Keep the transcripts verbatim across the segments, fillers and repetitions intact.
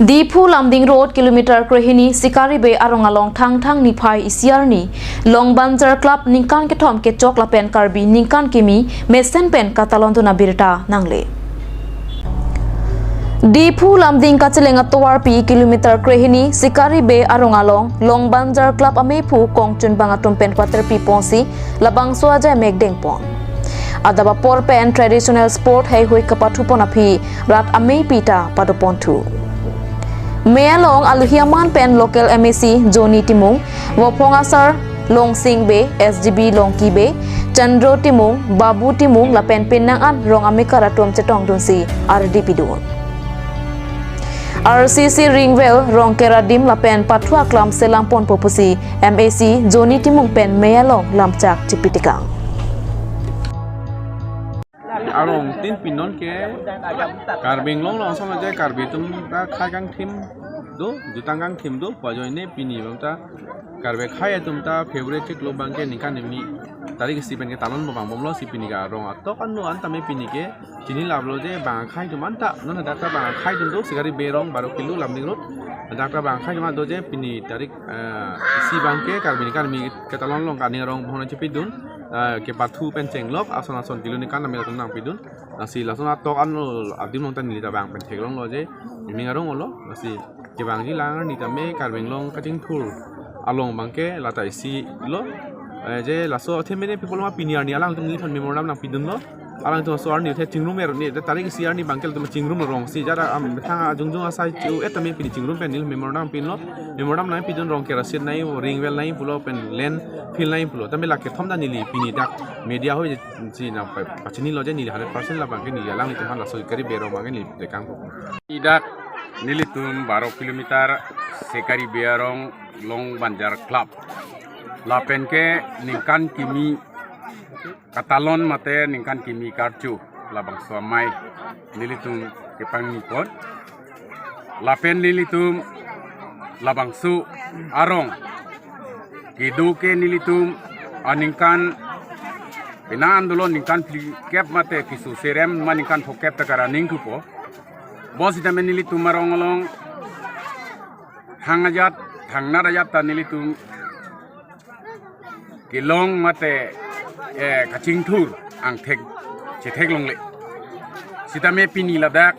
Diphu Lumding Road kilometer krehini Sikari Bey arong along Thangthang niphai isi arni Long Banjar Club ningkan kethom kechok lapen Karbi ningkan kimi mesen pen katalon dun abirta nangle. Diphu Lumding kacheleng atovarpi kilometer krehini Sikari Bey arong along Long Banjar Club amephu kongchunbang atum pen paterpi ponsi labangso ajai mekdeng pon. Adap apor pen traditional sport heihui kapathupon aphi rat ameipi ta padoponthu. Mei along aluhi aman pen local M A C Johnny Timung, Vophong Asar Longsing Bey, S G B Longki Bey, Chandro Timung, Babu Timung lapen penang an rong amekar atum chetongdunsi ardi pidun. R C C ringvell Rongker adim lapen pathu aklam selam ponpo pusi M A C Johnny Timung pen mei along lamchak chipitekang. Arong tin pinon ke Karbi Anglong along ason aje Karbi atum ta khai kangthim do, jutang kangthim do, pu ajoine pini abang ta Karbi akhai atum ta favorite chiklo abang ke ningkan kimi tarik isi pen ke talon bomang bomlo si pini ke arong atok anu an tame pini ke chini lablo je bang akhai atum anta non hadak ta bang akhai atum do Sikari Bey arong baro kilo Lumding Road hadak ta bang akhai atum do je pini tarik eh, isi abang ke Karbi ningkan kimi ketalon along kani arong bohon chipidun eh, kepathu pen chenglok ason ason kilo ningkan nami latum nangpidun. Lasi lason atok an adim along ta neli ta bang pen theklonglo je ining arong olo. Lasi kevangji lang arni tame Karbi Anglong kachingthur along abang ke lata isi lo. Eh, je laso themene people ma pini arni alangtum neliphan memorandum nangpidunlo. Alangtum so arni the chingrum er ni tarik isi arni abang ke latum chingrum rong si jara am thang ajungjung asai chu et tame pini chingrum pen neli memorandum pinlo. Memorandum nangpidun Rongker asit nai ringvell nai pulo pen landfill nai pulo. Tame lake thom ta neli pini dak media hoi si nang pa- pachinilo je neli hundred percent labang ke neli alanglitum aphan laso Sikari Bey arong abang ke neli tekang po. Idak nelitum baro kilometer Sikari Bey arong Long Banjar Club. Lapen ke ningkan kimi katalon mate ningkan kimi karchu labangso amei nelitum kepangni pon. Lapen nelitum labangso arong kedo ke nelitum aningkan penang an dolo ningkan phlikep mate keso serem ma ningkan phokep ta kara ningthupo. Bonsitame nelitum arong along thang ajat thangnat ajat ta nelitum kelong mate eh, kachingthur angthek chetheklongle. Sitame pini ladak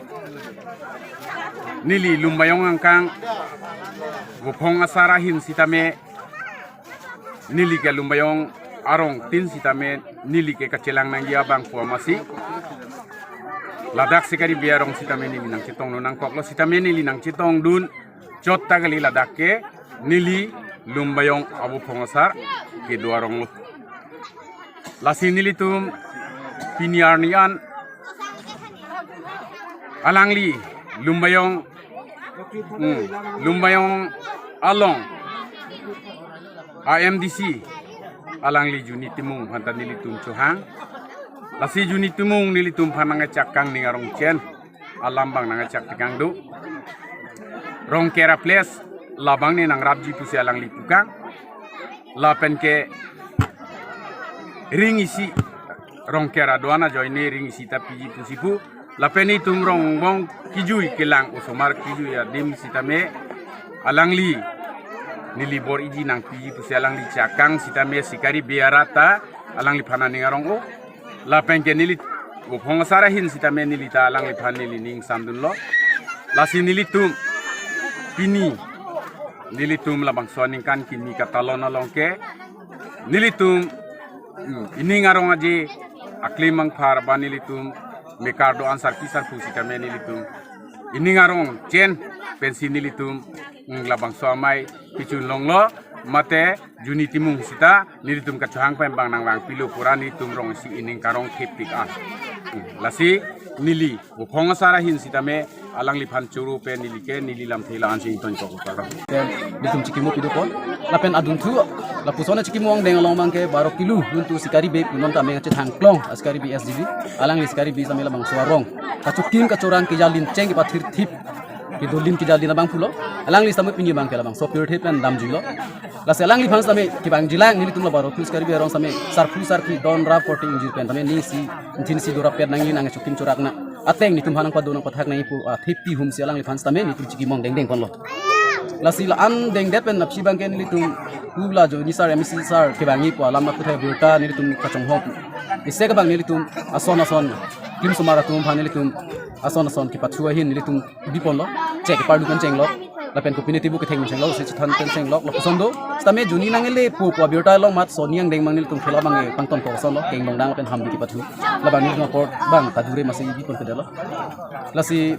neli Lumbajong angkang Vophong Asar ahin sitame neli ke Lumbajong arong tin sitame neli ke kachelang nangji abang pu amatsi ladak Sikari Bey arong sitame neli nangchetongdun nangkoklo sitame neli nangchetongdun chot ta kali ladak ke neli Lumbajong Avophong Asar kedo arong lo. Lasi nelitum pini arni an alangli Lumbajong hmm, Lumbajong along a M D C alangli Johnny Timung aphan ta nelitum chohang. Lasi Johnny Timung nelitum aphan nangchak kangning arong chen alam abang nangchak tekang do. Rongker a place labang ne nangrapji pusi alangli pukang. Lapen ke ring isi Rongker aduan ajoine ring isi ta piji pusi pu. Lapen itum rongbong kijui kelang osomar kijui adim sitame alangli neli bor-iji nangpiji pusi alangli chakang sitame Sikari Bey arat ta alangliphan aning arong o. Lapen ke neli Vophong Asar ahin sitame neli ta alangliphan neli ning samdunlo. Lasi nelitum pini nelitum labangso aningkan kimi katalon along ke nelitum hmm, ining arong aje aklim angphar ba nelitum mekar do-an sarpi sarpo sitame nelitum ining arong chen pensi nelitum hmm, labangso amei pichun longlo mate Johnny Timung sita nelitum kachohang pen bang nangvangpilo pura nelitum rong isi ining karong theptik an. Hmm, lasi neli Vophong Asar ahin sitame alangliphan choro pen neli ke neli lamthe la-an si ington kok kok. Pen nelitum chikimo pido pon. Lapen adunthu lapuson a chikimo angdeng along abang ke baro kilo nelitum Sikari Bey punon tame chethang klong a Sikari Bey S G B. Alangli Sikari Bey sitame labangso arong kachokim kachorang kejalin cheng kepathir thip Kedolin kejalin abang pulo. Alangli sitame pini abangke labangso pirthe pen damjuilo. Lasi alangliphan sitame kevangjilang nelitum labang North East Karbi Anglong sitame sarpo sarpi don rap korte ingjir pen tame nisi, nisi dorap pet nangji, nangkechokim chorak nang. Ateng nelitum aphan nangpado nangpathak nangji pu athepi humsi alangliphan sitame nelitum chikimong dengdeng ponlo. Lasi la-an dengdet pen aphi abangke nelitum pu la Joiny sir, M A C sir kevangji pu alam aphuthak birta nelitum kachonghong. Isi abang nelitum ason ason klimsomar atum aphan nelitum ason ason kepathu ahin nelitum biponlo, chek kepar dukan chenglok, lapen kopine tibu ketheng chenglok, si chethan pen chenglok, lapuson do, sitame Joiny nangkele pu pu abirta along mat soni angdeng mang nelitum khela abang pangton ko sonlo, kengdong dang lapen hambi kepathu, labang nelitum apor abang kadure masi bipon kedelo. Lasi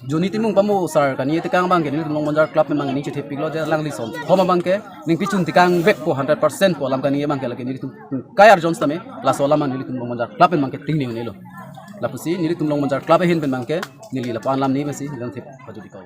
Joiny Timung pamo sar kani tekang abangke nelitum Longmonjar Club pen abang ning chethepiklo, je alangli son thom abangke ning pichun tekang vekpo hundred percent pu alam kani abangke lake nelitum kayar John sitame, laso alam nelitum Longmonjar Club pen abangke tingning nelo. Lapusi nelitum Longmonjar Club ahin pen abangke neli lapu-an alam ni masi nelitum thep pajudikau.